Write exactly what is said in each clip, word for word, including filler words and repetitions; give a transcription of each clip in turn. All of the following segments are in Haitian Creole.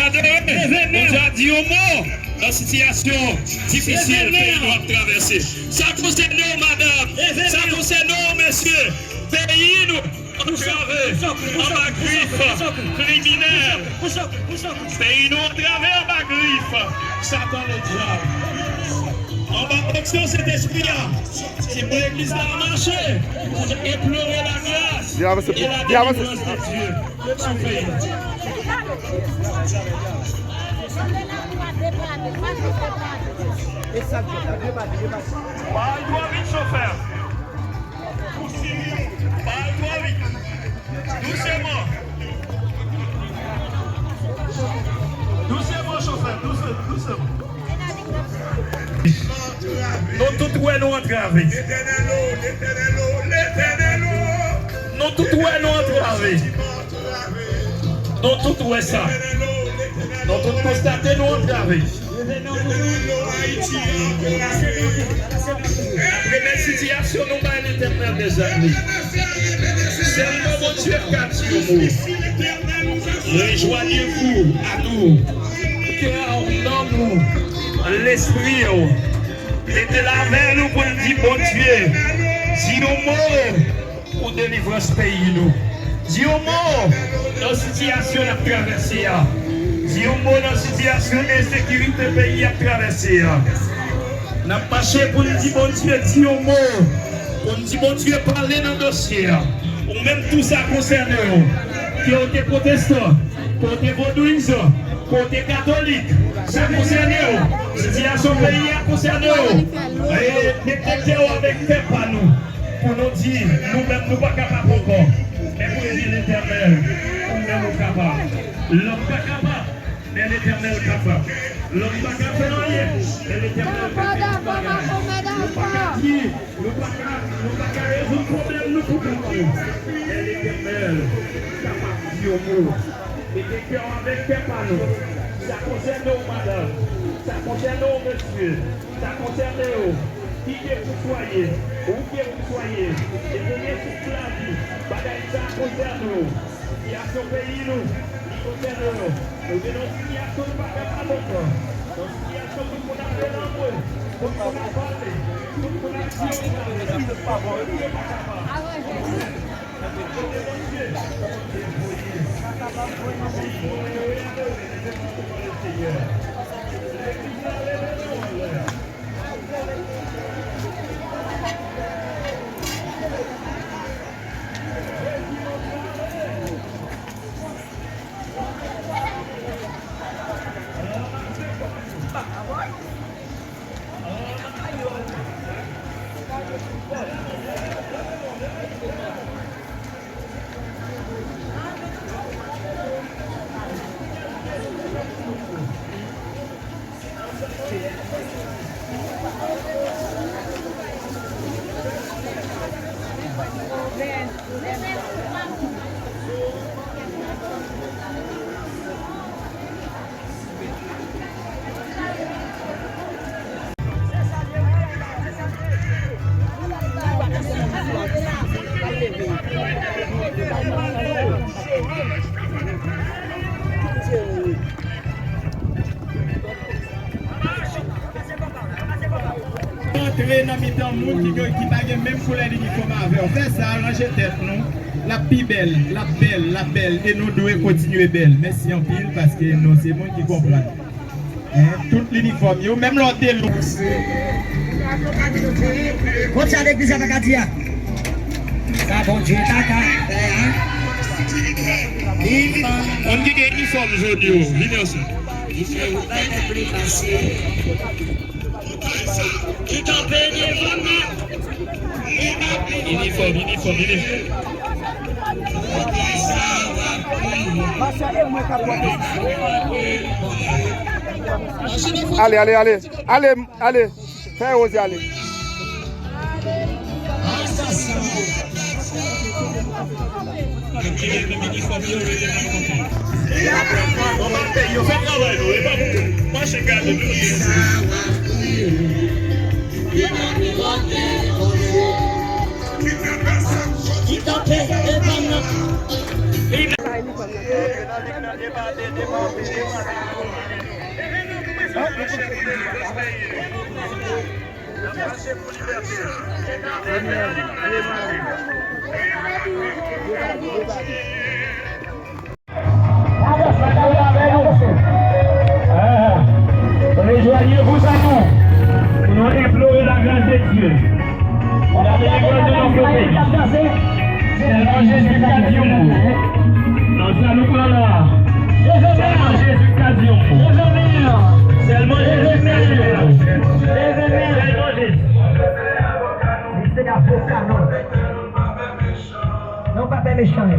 Adore Bondye a, di yon mo nan sitiyasyon difisil peyi nou ap travèse. Sa konsène w, madanm. Sa konsène w, mesye. Peyi nou antrave anba grif kriminèl. Peyi nou antrave anba grif Satan Ledyab. Anba onksyon Sentespri a, se pou legliz la mache pou implore lagras e ladelivrans de Dye sou peyi. Bay twò vit, chofè. Bay twò vit. Douseman. Douseman, chofè. Douse, douseman. Nou tout wè nou antrave. Nou tout wè nou antrave. Nou tout wè sa. Nou tout konstate nou antrave. Premye sitiyasyon nou bay Letènèl dèzame. Sèlman Bondye ka di yon mo. Rejoignez-vous à nous. Kè w, nanm ou, lespri w. Mete l avè nou pou n di Bondye, di yon mo pou delivrans peyi nou. Di yon mo nan sitiyasyon n ap travèse a. Di yon mo nan sitiyasyon ensekirite peyi ap travèse a. N ap mache pou n di Bondye, di yon mo. Pou n di Bondye, pale nan dosye a. Ou menm tou sa konsène w. Ke w te pwotestan, ke w te vodouyizan, ke w te katolik, sa konsène w. Sitiyasyon peyi a konsène w. E mete kè w avèk kè pa nou. Pou nou di, nou menm nou pa kapab ankò. Men pou n di Letènèl, ou menm ou kapab. Lòm pa kapab, men Letènèl kapab. Lòm pa ka fè anyen, men Letènèl ka fè tout bagay. Nou pa ka di, nou pa ka, nou pa ka rezoud pwoblèm nou pou kont nou. Men Letènèl kapab di yon mo. Mete kè w avèk kè pa nou. Sa konsène w, madanm. Sa konsène w, mesye. Sa konsène w. Ki ke pou swaye, ou ke pou swaye, e premye sous lavi, bagay sa a konsène w. Sitiyasyon peyi nou, li konsène nou. Nou gen nan sitiyasyon nou pa kapab ankò. Nan sitiyasyon tout moun ap fè lanmò, tout moun ap pale, tout moun ap di yo pa kapab, yo pa kapab. Kote Bondye, kote Bondye voye. Legliz la leve nan wòl. Antre nan mitan moun ki gen, ki pa gen menm koulè linifòm avè w. Fè sa, ranje tèt nou. L ap pi bèl, l ap bèl, l ap bèl. E nou dwe kontinye bèl. Mèsi anpil, paske nou se moun ki konprann. Hein, tout linifòm yo, menm lè w te lou. Konsa legliz la pa ka di a. Sa Bondye pa ka fè, hein. Moun ki gen inifòm jòn yo, vini ansanm. Inifòm, inifòm, inifòm. Ale, ale, ale. Ale, ale. Fè Rosie ale. Yo fè travay nou, e pa pou mache gade nou. Ki kanpe, e pa nan. Rejoignez-vous à nous pour nous implorer la grâce de Dieu. Pour la délivrance de notre pays. Sèlman Jezi ka di yon mo. Nan sa nou pran la. Sèlman Jezi ka di yon mo. Sèlman Jezi ka di yon mo. Sèlman Jezi. Li se avoka nou. Non, pa pè mechan.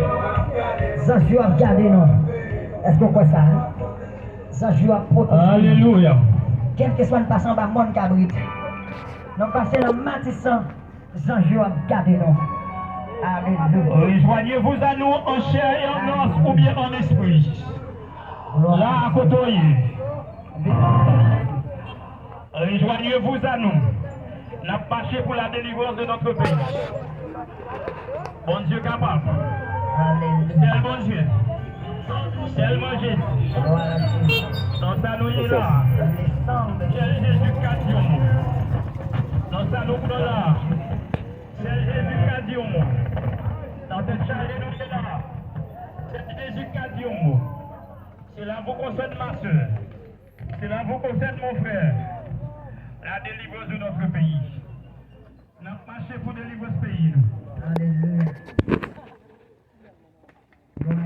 Zanj yo ap gade nou. Èske w kwè sa? Zanj yo ap pwoteje nou. Alelouya. Kèlkeswa n pase anba mòn kabrit, nan pase nan Matisan, zanj yo ap gade nou. Alelouya. Rejoignez-vous à nous en chair et en os ou bien en esprit. Là, à côté. Rejoignez-vous à nous. N ap mache pou la délivrance de notre pays. Bondye kapab. Sèl Bondye. Sèlman Jezi. Nan sa nou ye la. Sèl Jezi ka di yon mo. Nan sa nou pran la. Sèl Jezi ka di yon mo. Nan tèt chaje nou ye la. Sèl Jezi ka di yon mo. Cela vous concerne, ma sœur. Cela vous concerne, mon frère. La délivrance de notre pays. N ap mache pou delivrans peyi nou. Alelouya. Glwa a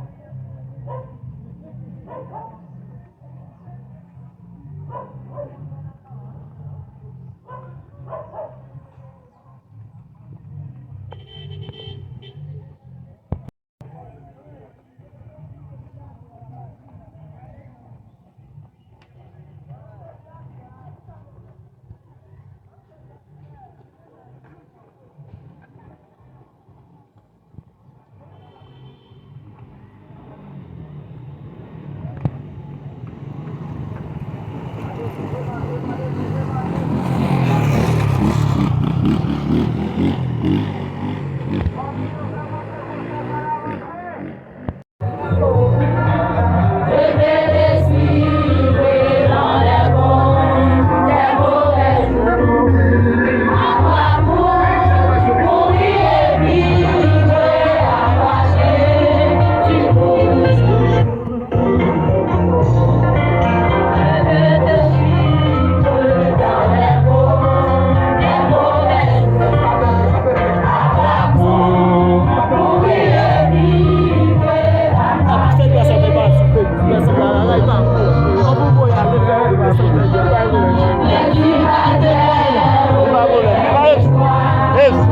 Dye.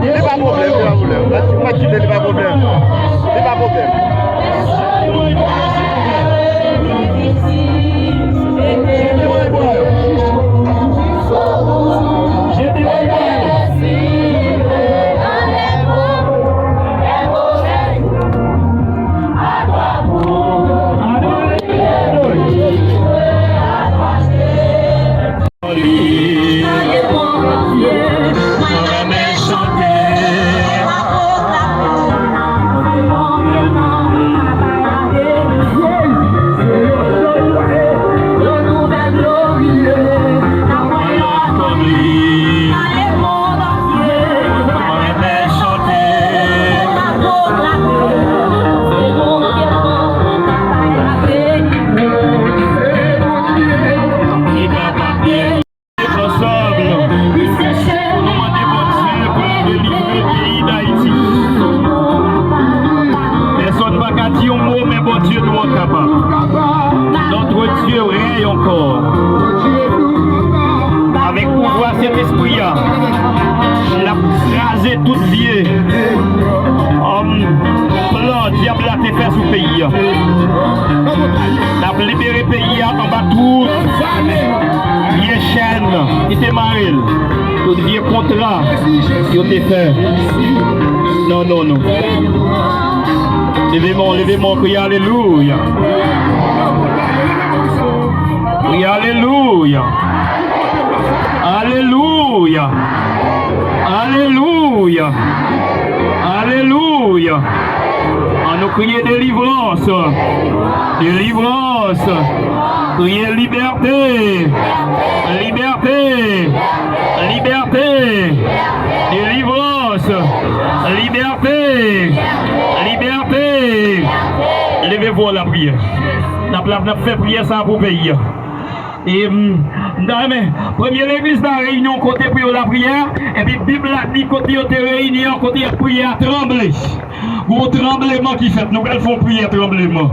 Li pa pwoblèm, li pa pwoblèm. Mwen kite, li pa pwoblèm. Li pa pwoblèm. Ye, um, plan dyab la te fè sou peyi a. N ap libere peyi a anba tout vye chèn ki te mare l, tout vye kontra yo te fè. Non, non, non. Leve men w, leve men w, kriye alelouya. Kriye alelouya. Alelouya. Alelouya. Alelouya. Ann nou kriye delivrans. Delivrans. Kriye libète. Libète. Libète. Delivrans. Libète. Libète. Leve vwa w lapriyè. N ap la, n ap fè priyè sa a pou peyi a. E, m, m ta renmen, premye legliz la reyini yon kote pou yo lapriyè, epi Bib la di kote yo te reyini an, kote y ap priye a tranble. Gon tranbleman ki fèt, nou pral fè yon priyè tranbleman.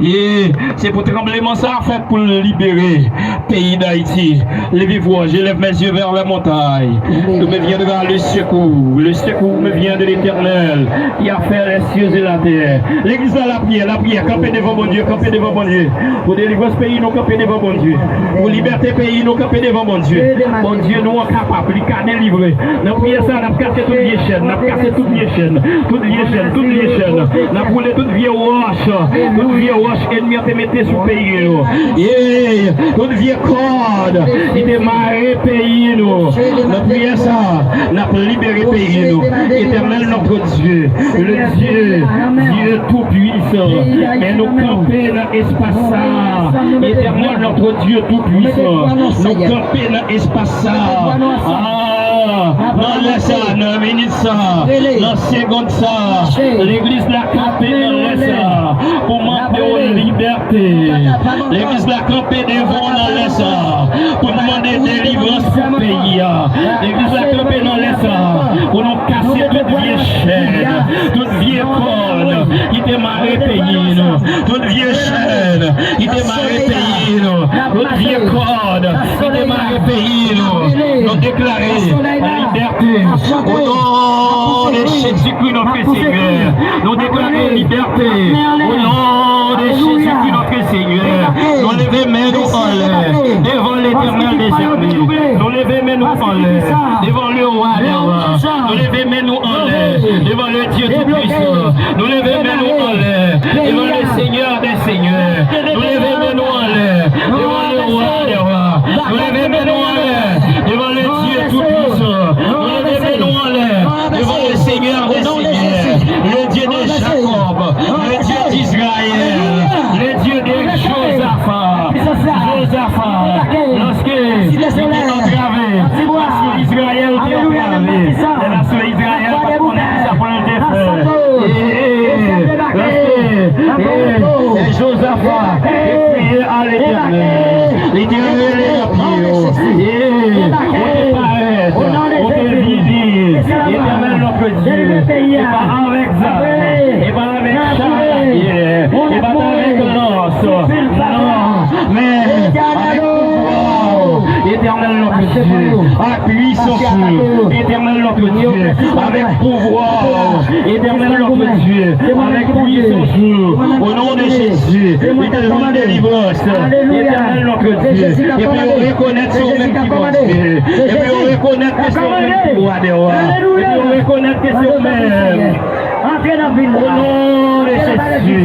E se pou tranbleman sa a fèt pou l libere peyi Dayiti. Leve vwa, je lève mes yeux vers les montagnes. D'où me viendra le secours? Le secours me vient de l'Éternel, qui a fait les cieux et la terre. Legliz la, lapriyè, lapriyè, kanpe devan Bondye, kanpe devan Bondye. Pou delivrans peyi nou, kanpe devan Bondye. Pou libète peyi nou, kanpe devan Bondye. Bondye nou an kapab, li ka delivre. Nan priyè sa, n ap kase tout vye chèn, n ap kase tout vye chèn, tout vye chèn, tout vye chèn. N ap woule tout vye wòch, tout vye wòch ènmi an te mete sou peyi yo. Ye, tout vye kòd ki te mare peyi nou. Nan priyè sa, n ap libere peyi nou. Éternel notre Dieu, le Dieu, Dieu tout-puissant, men nou kanpe nan espas sa. Éternel notre Dieu tout-puissant, nou kanpe nan espas sa. Ah, nan lè sa, nan minit sa, nan segonn sa, legliz la kanpe nan lè sa pou mande w libète. Legliz la kanpe devan w nan lè sa pou n mande delivrans pou peyi a. Legliz la kanpe nan lè sa pou nou kase tout vye chèn, tout vye kòd ki te mare peyi nou, tout vye chèn ki te mare peyi nou, tout vye kòd ki te mare peyi nou. Nou deklare libète. O non de Jezikri, notre Seigneur, nou deklare libète. O non de Jezikri, notre Seigneur, nou leve men nou anlè devan Letènèl dèzame. Nou leve men nou anlè devan le Roi des Rois. Nou leve men nou anlè devan le Dieu Tout-Puissant. Nou leve men nou anlè devan le Seigneur des Seigneurs. Nou leve men nou anlè devan le Roi des Rois. Nou leve men nou anlè devan le Dieu Tout-Puissant. Nou leve men nou anlè devan le Seigneur des Seigneurs, le Dieu de Jacob, le Dieu d'Israël, le Dieu de Josaphat. Josaphat, lòske li te antrave, nasyon Izrayèl te antrave, lè nasyon Izrayèl pa t konnen kisa pou l te fè. E, e, e, lòske, e, e, Josaphat te kriye a Letènèl, li te rele nan pye yo. E, ou te parèt, ou te vini, Etènèl notre Dieu, e pa avèk zam, e pa avèk chay, e pa avèk lans, non, men avèk pouvwa w, Etènèl notre Dieu, ak pwisans ou, Etènèl notre Dieu, avèk pouvwa w, Etènèl notre Dieu, avèk pwisans ou, o non de Jezi, li te jwenn delivrans, Etènèl notre Dieu, epi yo rekonèt se ou menm ki Bondye, epi yo rekonèt ke se ou menm ki Wa dè wa, epi yo rekonèt ke se ou menm. Antre nan vil la. O non de Jezi.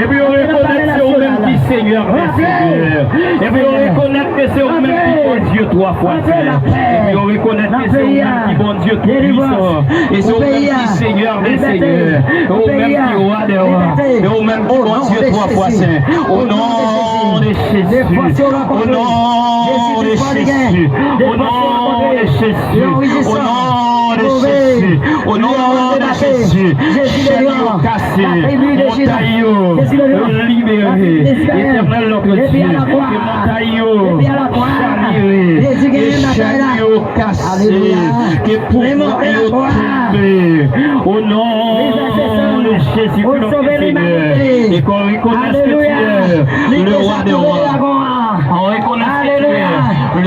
Epi yo rekonèt se ou menm ki Senyè dè senyè. Epi yo rekonèt ke se ou menm ki Bondye twa fwa sen. Epi yo rekonèt ke se ou menm ki Bondye tou pwisan. E se ou menm ki Senyè dè senyè. E ou menm ki Wa dè wa. E ou menm ki Bondye twa fwa sen. O non de Jezi. O non de Jezi. O non de Jezi. O non de Jezi. O non de Jezi, chèn yo kase, montay yo libere, Etènèl notre Dieu, ke montay yo chavire, ke chèn yo kase, ke pouvwa yo tonbe, o non de Jezi, notre Senyè, e ke w rekonèt ke tu es le Wa dè wa, on reconnaît que tu es le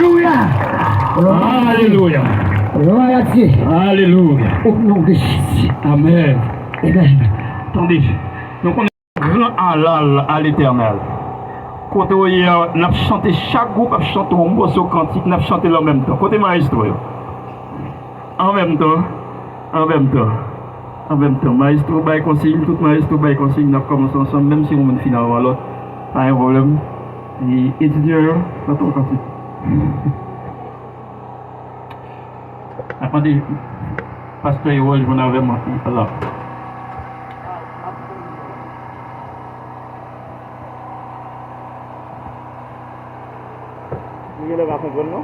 Alelouya. Alelouya. Glwa a Dye. Alelouya. O non de Jezi. Amèn. Amèn. Tande, nou konnen gran alal a Letènèl. Kote w ye a, n ap chante, chak gwoup ap chante yon mòso kantik, n ap chante l an menm tan. Kote mayestwo yo? An menm tan, an menm tan, an menm tan. Mayestwo bay konsiy, tout mayestwo bay konsiy, n ap kòmanse ansanm, menm si yon moun fini avan lòt, pa gen pwoblèm. E etidyan yo, chante yon kantik. N ap mande pastè Erol jwenn avè m la. Nou genlè pa konprann non.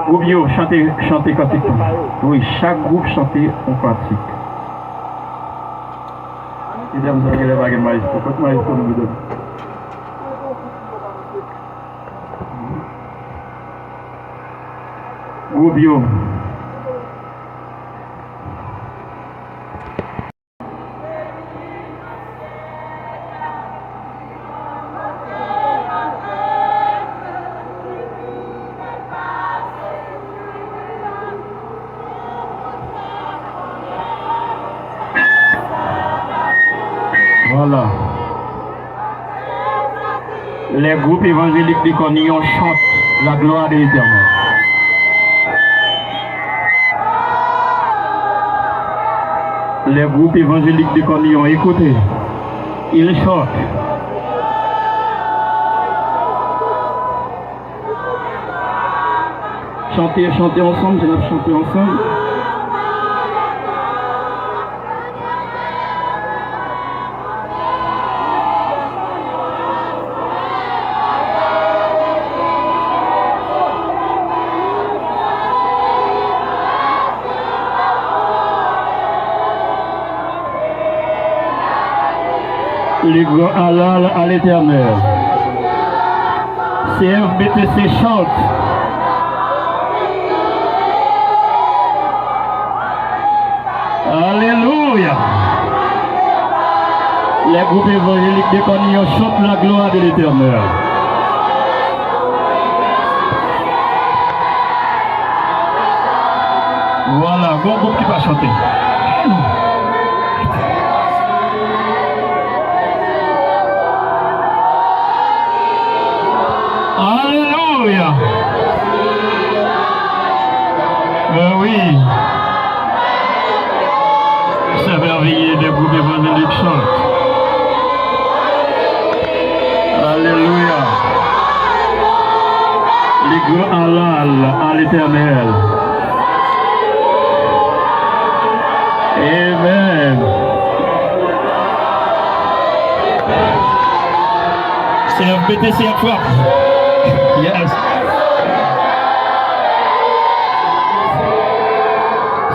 Gwoup yo, chante, chante kantik tou. Wi, chak gwoup chante yon kantik. Medam sa genlè pa gen mayestwo. Kot mayestwo nou, medam? Gwoup yo. Vwala. Lè gwoup evanjelik Likonyon chante, La gloire de l'Éternel. Les groupes évangéliques de Cornillon, écoutez, ils chantent. Chante, chante ansanm, se n ap chante ansanm. Le grand halal à l'Éternel. C F B T C chante. Alléluia. Les groupes évangéliques de Cornillon chantent la gloire de l'Éternel. Vwala, gon gwoup ki pa chante. Alelouya! Ben wi. C'est merveilleux, des groupes évangéliques chantent. Alléluia. Le grand halal à l'Éternel. Amen. C F B T C ap frape. Yes.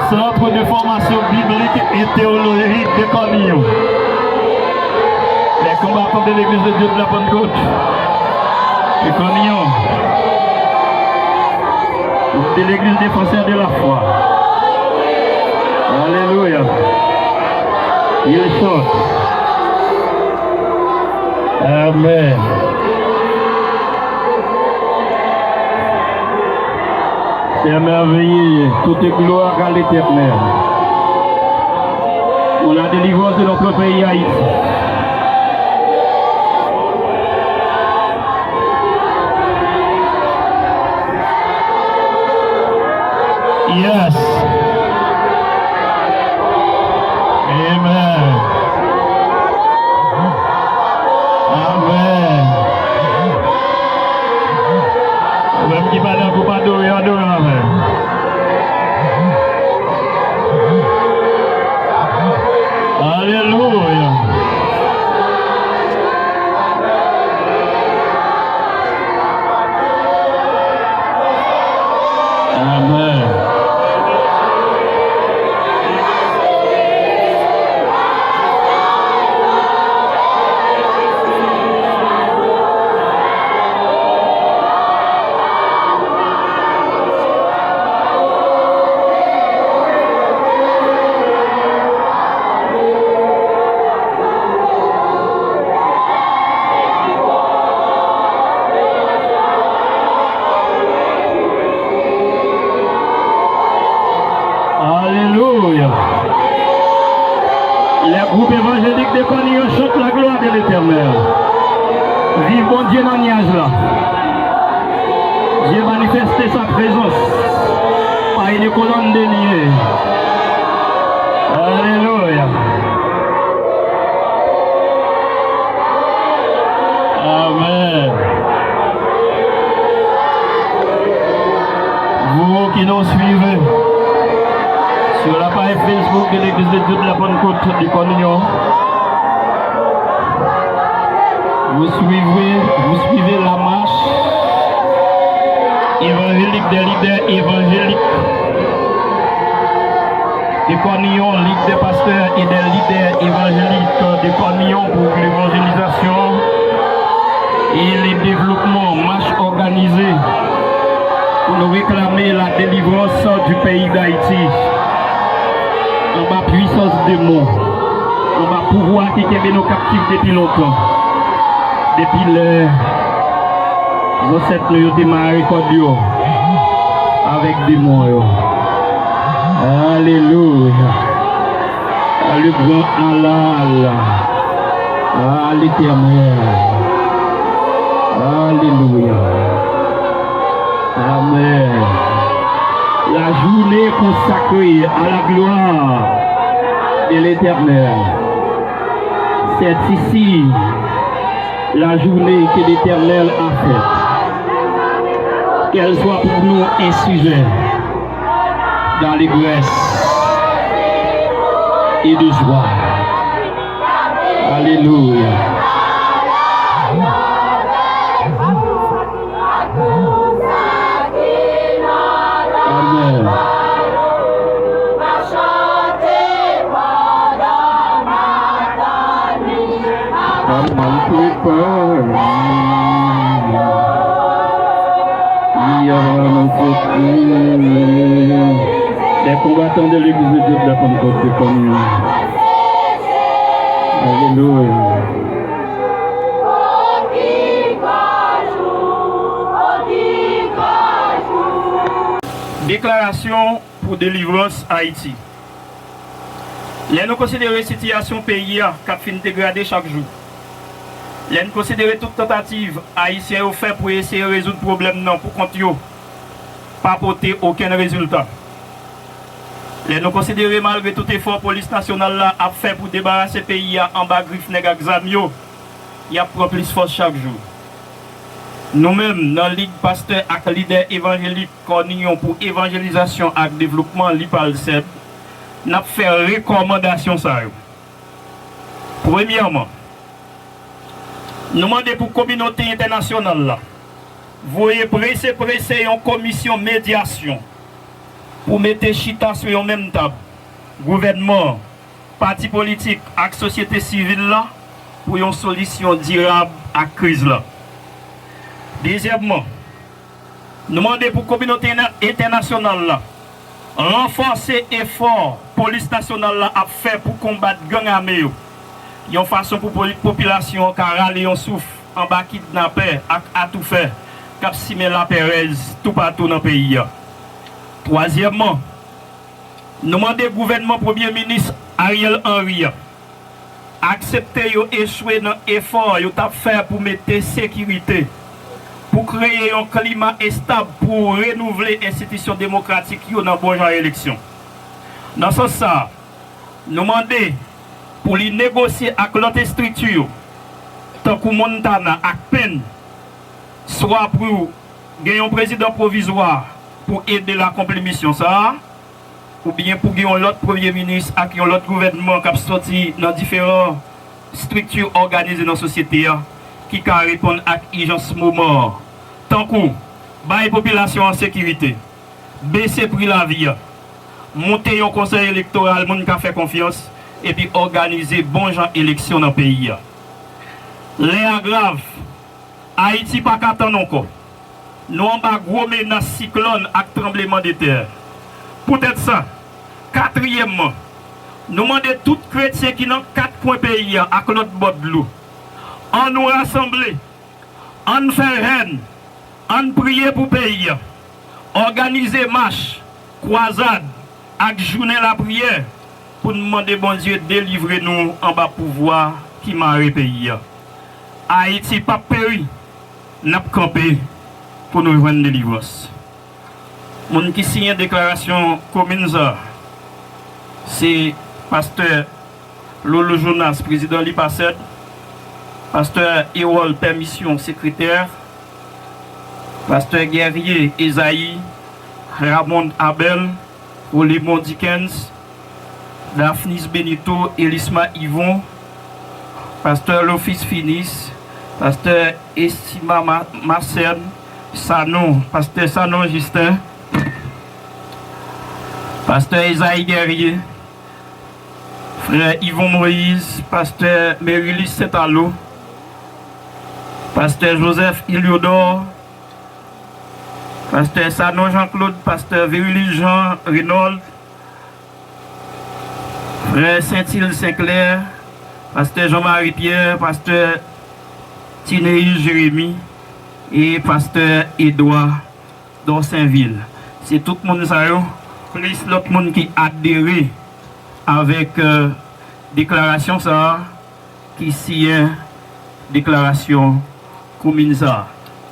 Centre de formation biblique et théologique de Cornillon. Les combattants de l'Église de Dieu de la Pentecôte de Cornillon. De l'Église défenseur de la foi. Alléluia. Il chante. Amen. C'est merveilleux. Toute gloire à l'Éternel. Pour la délivrance de notre pays Haïti. Yes. Amen. Amen. Ou menm ki pa nan gwoup adore, adore avè m. Alelouya. Amen. Alelouya. Les groupes évangéliques de Cornillon chantent la gloire de l'Éternel. Viv Bondye nan nyaj la. Dieu manifeste sa présence par une colonne de nuée. Alelouya. Amen. Vous qui nous suivez sur la page Facebook de l'Église de Dieu de la Pentecôte de Cornillon, vous suivez, vous suivez la marche évangélique des leaders évangéliques de Cornillon, Ligue des pasteurs et des leaders évangéliques de Cornillon pour l'évangélisation et le développement, mach òganizé pou nou reklame la delivrans du peyi Dayiti anba pwisans demon, anba pouvwa ki kenbe nou kaptif depi lontan, depi lè zansèt nou yo te mare kòd yo avèk demon yo. Alelouya. Le grand halal à l'Éternel. Alelouya. Amen. La journée consacrée à la gloire de l'Éternel. C'est ici la journée que l'Éternel a faite. Qu'elle soit pour nous un sujet d'allégresse et de joie. Alléluia. Amen. Amen. Prepare. Des combattants de l'Église de Dieu de la Pentecôte de Communion. Alléluia. Deklarasyon pou delivrans Ayiti. Lè nou konsidere sitiyasyon peyi a k ap fin degrade chak jou, lè n konsidere tout tantativ Ayisyen yo fè pou eseye rezoud pwoblèm nan pou kont yo, pa pote okenn rezilta. Lè nou konsidere malgre tout efò polis nasyonal la ap fè pou debarase peyi a anba grif nèg ak zam yo, y ap pran plis fòs chak jou. Nou menm, nan Lig Pastè ak Lidè Evanjelik Kòniyon pou Evanjelizasyon ak Devlopman, Lipalseb, n ap fè rekòmandasyon sa yo. Premyèman, nou mande pou kominote entènasyonal la voye prese prese yon komisyon medyasyon pou mete chita sou yon menm tab gouvènman an, pati politik ak sosyete sivil la pou yon solisyon dirab ak kriz la. Dezyèmman, nou mande pou kominote entènasyonal la ranfòse efò polis nasyonal la ap fè pou konbat gang ame yo, yon fason pou popilasyon an ka rale yon souf anba kidnapè ak atoufè k ap simen lapèrèz toupatou nan peyi a. Twazyèmman, nou mande gouvènman Premye Minis Ariel Henry a aksepte yo echwe nan efò yo t ap fè pou mete sekirite, pou kreye yon klima estab pou renouvle enstitisyon demokratik yo nan bon jan eleksyon. Nan sans sa a, nou mande pou li negosye ak lòt estrikti yo, tankou Montana ak Penn, swa pou gen yon prezidan pwovizwa pou ede l akonpli misyon sa a, oubyen pou gen yon lòt premye minis ak yon lòt gouvènman k ap sòti nan diferan estrikti òganize nan sosyete a ki ka reponn ak ijans moman an, tankou bay popilasyon an sekirite, bese pri lavi a, monte yon konsèy elektoral moun ka fè konfyans, epi òganize bon jan eleksyon nan peyi a. Lè a grav, Ayiti pa ka tann ankò. Nou anba gwo menas siklòn ak tranblemanntè. Poutèt sa, katriyèmman, nou mande tout kretyen ki nan kat kwen peyi a ak lòt bò dlo, ann nou rasanble, ann fè jèn, ann priye pou peyi a, òganize mach, kwazad ak jounen lapriyè pou n mande Bondye delivre nou anba pouvwa ki mare peyi a. Ayiti p ap peri, n ap kanpe pou nou jwenn delivrans. Moun ki siyen deklarasyon komin sa a, se pastè Lolo Jonas, prezidan Lipasèd, pastè Erol Pèmisyon, sekretè, pastè Guerrier Esaïe, Ramond Abel, Olimon Dickens, Daphnis Benito, Elisma Yvon, pastè Lofis Finis, pastè Estima Ma- Marcel, Sanon, pastè Sanon Justin, pastè Esaïe Guerrier, frè Yvon Moïse, pastè Merilis Sentalo, pastè Joseph Iliodor, pastè Sanon Jean Claude, pastè Virilis Jean Renold, frè Sentil Senclair, pastè Jean Marie Pierre, pastè Tineus Jérémie e pastè Edouard Dorsainville. Se tout moun sa yo, plis lòt moun ki adere avèk deklarasyon sa a, ki siyen deklarasyon komin sa a.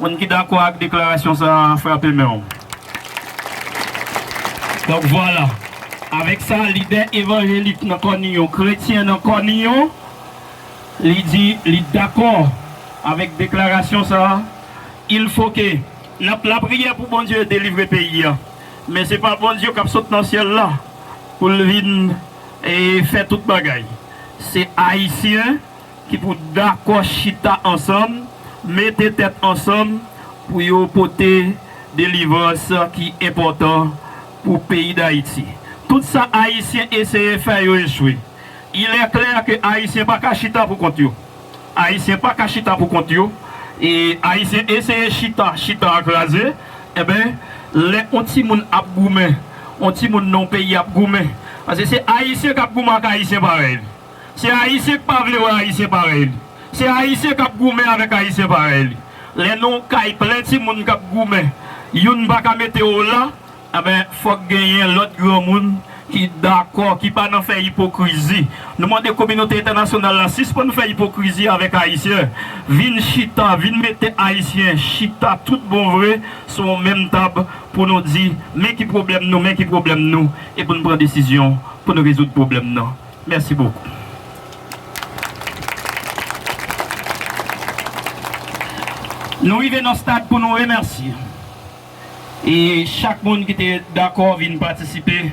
Moun ki dakò ak deklarasyon sa a, frape men w. Donk, vwala. Avèk sa, lidè evanjelik nan Kòniyon, kretyen nan Kòniyon, li di li dakò avèk deklarasyon sa a. Il faut que n ap lapriyè pou Bondye delivre peyi a. Men se pa Bondye k ap sot nan syèl la pou l vin, e, fè tout bagay. Se Ayisyen ki pou dakò chita ansanm, mete tèt ansanm pou yo pote delivrans ki enpòtan pou peyi Dayiti. Tout sa Ayisyen eseye fè, yo echwe. Il est clair que Ayisyen pa ka chita pou kont yo. Ayisyen pa ka chita pou kont yo. E Ayisyen eseye chita, chita a kraze. Enben, lè yon timoun ap goumen, yon timoun nan yon peyi ap goumen. Paske se Ayisyen k ap goumen ak Ayisyen parèy li. Se Ayisyen k pa vle wè Ayisyen parèy li. Se Ayisyen k ap goumen avèk Ayisyen parèy li. Lè nan yon kay plen timoun k ap goumen, youn pa ka mete w la, enben, fòk genyen lòt granmoun ki dakò, ki pa nan fè ipokrizi. Nou mande kominote entènasyonal la sispann fè ipokrizi avèk Ayisyen. Vin chita, vin mete Ayisyen chita tout bon vre sou yon menm tab pou nou di, men ki pwoblèm nou, men ki pwoblèm nou, e pou n pran desizyon pou n rezoud pwoblèm nan. Mèsi bokou. Nou rive nan stad pou nou remèsye. E chak moun ki te dakò vin patisipe,